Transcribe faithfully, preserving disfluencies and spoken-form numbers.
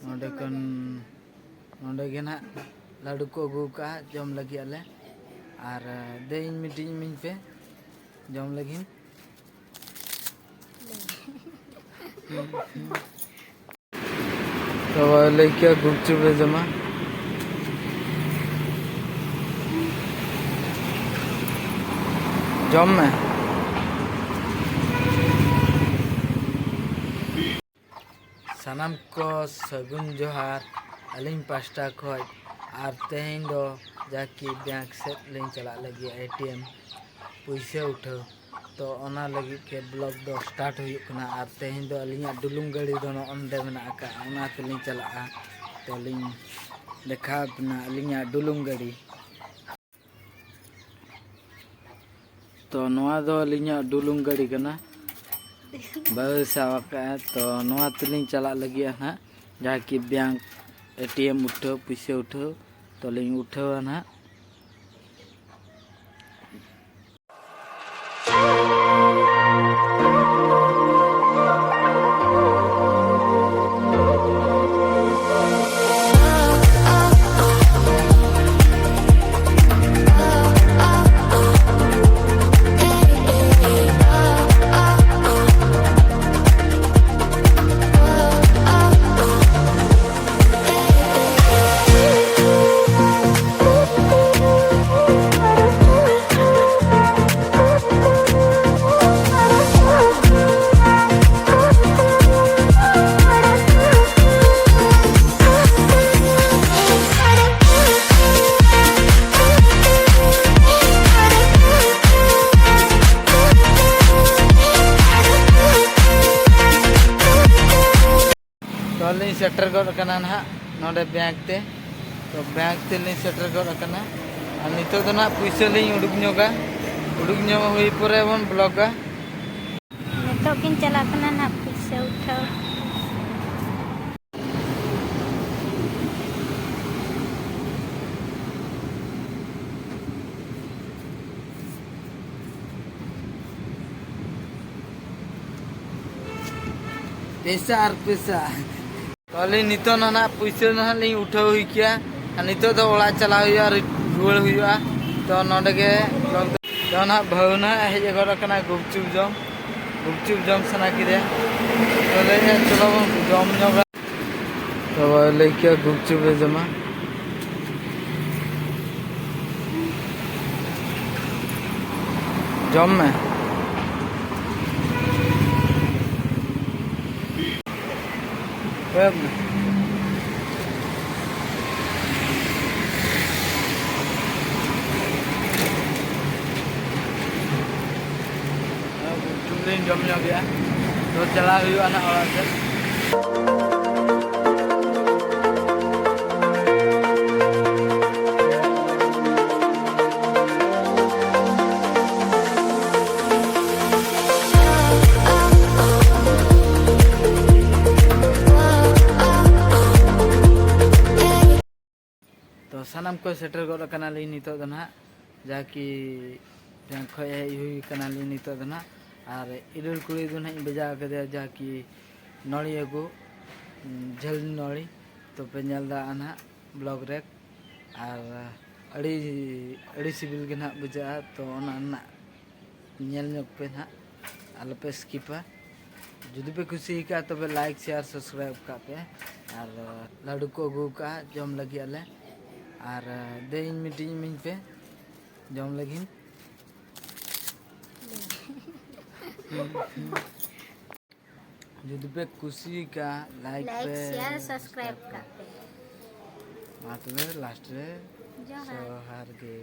ᱱᱚᱰᱮ ᱠᱷᱚᱱ, ᱱᱚᱰᱮ ᱜᱮ ᱱᱟᱦᱟᱜ ᱞᱟᱹᱰᱩ ᱠᱚ ᱟᱹᱜᱩ ᱠᱟᱜᱼᱟ, ᱡᱚᱢ ᱞᱟᱹᱜᱤᱫ ᱟᱞᱮ᱾ ᱟᱨ ᱫᱮ, ᱤᱧ ᱢᱤᱫᱴᱤᱡ ᱤᱢᱟᱹᱧ ᱯᱮ, ᱡᱚᱢ ᱞᱟᱹᱜᱤᱫ᱾ ᱛᱚ ᱞᱟᱹᱭ ᱠᱮᱭᱟ ᱜᱩᱯᱪᱩᱯ ᱮ ᱡᱚᱢᱟ᱾ ᱡᱚᱢ ᱢᱮ᱾ ᱥᱟᱱᱟᱢ ᱠᱚ ᱥᱟᱹᱜᱩᱱ ᱡᱚᱦᱟᱨ ᱟᱹᱞᱤᱧ ᱯᱟᱥᱴᱟ ᱠᱷᱚᱱ᱾ ᱟᱨ ᱛᱮᱦᱮᱧ ᱫᱚ ᱡᱟᱠᱤ ᱵᱮᱝᱠ ᱥᱮᱫ ᱞᱤᱧ ᱪᱟᱞᱟᱜ ᱞᱟᱹᱜᱤᱫ, ᱮ ᱴᱤ ᱮᱢ ᱯᱩᱭᱥᱟᱹ ᱩᱴᱷᱟᱹᱣ᱾ ᱛᱚ ᱚᱱᱟ ᱞᱟᱹᱜᱤᱫ ᱛᱮ ᱵᱞᱚᱜ ᱫᱚ ᱥᱴᱟᱨᱴ ᱦᱩᱭᱩᱜ ᱠᱟᱱᱟ᱾ ᱟᱨ ᱛᱮᱦᱮᱧ ᱫᱚ ᱟᱹᱞᱤᱧᱟᱜ ᱰᱩᱞᱩᱝ ᱜᱟᱹᱰᱤ ᱫᱚ ᱱᱚᱜᱼᱚ ᱱᱚᱸᱰᱮ ᱢᱮᱱᱟᱜ ᱟᱠᱟᱫᱼᱟ, ᱚᱱᱟ ᱛᱮᱞᱤᱧ ᱪᱟᱞᱟᱜᱼᱟ᱾ ᱛᱚ ᱞᱤᱧ ᱫᱮᱠᱷᱟᱣ ᱟᱵᱤᱱᱟ ᱟᱹᱞᱤᱧᱟᱜ ᱰᱩᱞᱩᱝ ᱜᱟᱹᱰᱤ᱾ ᱛᱚ ᱱᱚᱣᱟ ᱫᱚ ᱟᱹᱞᱤᱧᱟᱜ ᱰᱩᱞᱩᱝ ᱜᱟᱹᱰᱤ ᱠᱟᱱᱟ, ᱵᱟᱹᱦᱩᱭ ᱥᱟᱵ ᱟᱠᱟᱫᱼᱟ᱾ ᱛᱚ ᱱᱚᱣᱟ ᱛᱮᱞᱤᱧ ᱪᱟᱞᱟᱜ ᱞᱟᱹᱜᱤᱫ ᱱᱟᱦᱟᱜ, ᱡᱟᱦᱟᱸ ᱠᱤ ᱵᱮᱝᱠ ᱮ ᱴᱤ ᱮᱢ ᱩᱴᱷᱟᱹᱣ, ᱯᱩᱭᱥᱟᱹ ᱩᱴᱷᱟᱹᱣ᱾ ᱛᱚᱞᱤᱧ ᱩᱴᱷᱟᱹᱣᱟ ᱱᱟᱦᱟᱜ᱾ ᱛᱚ ᱞᱤᱧ ᱥᱮᱴᱮᱨ ᱜᱚᱫ ᱟᱠᱟᱱᱟ ᱱᱟᱦᱟᱜ ᱱᱚᱰᱮ ᱵᱮᱝᱠ ᱛᱮ᱾ ᱛᱚ ᱵᱮᱝᱠ ᱛᱮᱞᱤᱧ ᱥᱮᱴᱮᱨ ᱜᱚᱫ ᱟᱠᱟᱱᱟ᱾ ᱟᱨ ᱱᱤᱛᱚᱜ ᱫᱚ ᱱᱟᱦᱟᱜ ᱯᱩᱭᱥᱟᱹ ᱞᱤᱧ ᱩᱰᱩᱠ ᱧᱚᱜᱟ, ᱩᱰᱩᱠ ᱧᱚᱜ ᱦᱩᱭ ᱯᱚᱨᱮ ᱵᱚᱱ ᱵᱞᱚᱜᱟ᱾ ᱱᱤᱛᱚᱜ ᱜᱤᱧ ᱪᱟᱞᱟᱜ ᱠᱟᱱᱟ ᱱᱟᱦᱟᱜ ᱯᱩᱭᱥᱟᱹ ᱩᱴᱷᱟᱹᱣ᱾ ᱯᱮᱥᱟ ᱟᱨ ᱯᱮᱥᱟ᱾ ᱛᱚ ᱟᱹᱞᱤᱧ ᱱᱤᱛᱚᱜ ᱱᱟᱦᱟᱜ ᱯᱩᱭᱥᱟᱹ ᱱᱟᱦᱟᱜ ᱞᱤᱧ ᱩᱴᱷᱟᱹᱣ ᱦᱩᱭ ᱠᱮᱭᱟ, ᱟᱨ ᱱᱤᱛᱚᱜ ᱫᱚ ᱚᱲᱟᱜ ᱪᱟᱞᱟᱣ ᱦᱩᱭᱩᱜᱼᱟ, ᱨᱩ-, ᱨᱩᱣᱟᱹᱲ ᱦᱩᱭᱩᱜᱼᱟ᱾ ᱛᱚ ᱱᱚᱰᱮ ᱜᱮ vlog ᱫᱚ, ᱛᱚ ᱱᱟᱦᱟᱜ ᱵᱷᱟᱹᱣ ᱱᱟᱦᱟᱜ ᱦᱮᱡ ᱜᱚᱫ ᱟᱠᱟᱱᱟ ᱜᱩᱯᱪᱩᱯ ᱡᱚᱢ, ᱜᱩᱯᱪᱩᱯ ᱡᱚᱢ ᱥᱟᱱᱟ ᱠᱮᱫᱮᱭᱟ᱾ ᱛᱚ ᱞᱟᱹᱭᱮᱫᱼᱟ ᱪᱚᱞᱚ ᱵᱚᱱ ᱡᱚᱢ ᱧᱚᱜᱟ᱾ ᱛᱚ ᱞᱟᱹᱭ ᱠᱮᱭᱟ ᱜᱩᱯᱪᱩᱯ ᱮ ᱡᱚᱢᱟ᱾ ᱡᱚᱢ ᱢᱮ᱾ ᱠᱚᱭᱚᱜ ᱢᱮ᱾ ᱜᱩᱯᱪᱩᱯ ᱞᱤᱧ ᱡᱚᱢ ᱧᱚᱜᱮᱜᱼᱟ, ᱛᱚ ᱪᱟᱞᱟᱣ ᱦᱩᱭᱩᱜᱼᱟ ᱱᱟᱦᱟᱜ ᱚᱲᱟᱜ ᱥᱮᱫ᱾ ᱛᱚ ᱥᱟᱱᱟᱢ ᱠᱚ ᱥᱮᱴᱮᱨ ᱜᱚᱫ ᱟᱠᱟᱱᱟᱞᱤᱧ ᱱᱤᱛᱚᱜ ᱫᱚ ᱱᱟᱦᱟᱜ, ᱡᱟᱦᱟᱸ ᱠᱤ ᱴᱷᱮᱱ ᱠᱷᱚᱱ ᱦᱮᱡ ᱦᱩᱭ ᱟᱠᱟᱱᱟᱞᱤᱧ ᱱᱤᱛᱚᱜ ᱫᱚ ᱱᱟᱦᱟᱜ᱾ ᱟᱨ ᱤᱨᱟᱹᱞ ᱠᱩᱲᱤ ᱫᱚ ᱱᱟᱦᱟᱜ ᱤᱧ ᱵᱷᱮᱡᱟ ᱟᱠᱟᱫᱮᱭᱟ, ᱡᱟᱦᱟᱸ ᱠᱤ ᱱᱚᱲᱤ ᱟᱹᱜᱩ, ᱩᱸ, ᱡᱷᱟᱹᱞ ᱱᱚᱲᱤ᱾ ᱛᱚ ᱯᱮ ᱧᱮᱞ ᱫᱟ ᱱᱟᱦᱟᱜ vlog ᱨᱮ᱾ ᱟᱨ ᱟᱹᱰᱤ, ᱟᱹᱰᱤ ᱥᱤᱵᱤᱞ ᱜᱮ ᱱᱟᱦᱟᱜ ᱵᱩᱡᱷᱟᱹᱜᱼᱟ᱾ ᱛᱚ ᱚᱱᱟ ᱨᱮᱱᱟᱜ ᱧᱮᱞ ᱧᱚᱜ ᱯᱮ ᱱᱟᱦᱟᱜ, ᱟᱞᱚᱯᱮ skipᱟ᱾ ᱡᱩᱫᱤ ᱯᱮ ᱠᱩᱥᱤ ᱟᱠᱟᱫ ᱛᱚᱵᱮ like, share, subscribe ᱠᱟᱜ ᱯᱮ᱾ ᱟᱨ ᱞᱟᱹᱰᱩ ᱠᱚ ᱟᱹᱜᱩ ᱟᱠᱟᱫᱼᱟ ᱡᱚᱢ ᱞᱟᱹᱜᱤᱫ ᱟᱞᱮ᱾ ᱟᱨ ᱫᱮ ᱤᱧ ᱢᱤᱫᱴᱤᱡ ᱤᱢᱟᱹᱧ ᱯᱮ ᱡᱚᱢ ᱞᱟᱹᱜᱤᱫ᱾ ᱡᱩᱫᱤ ᱯᱮ ᱠᱩᱥᱤ ᱟᱠᱟᱫ like like, ᱯᱮ, share, subscribe subscribe ᱯᱮ᱾ ᱠᱟᱜ ᱯᱮ᱾ ᱢᱟ ᱛᱚᱵᱮ last ᱨᱮ ᱡᱚᱦᱟᱨ᱾ ᱡᱚᱦᱟᱨ ᱜᱮ᱾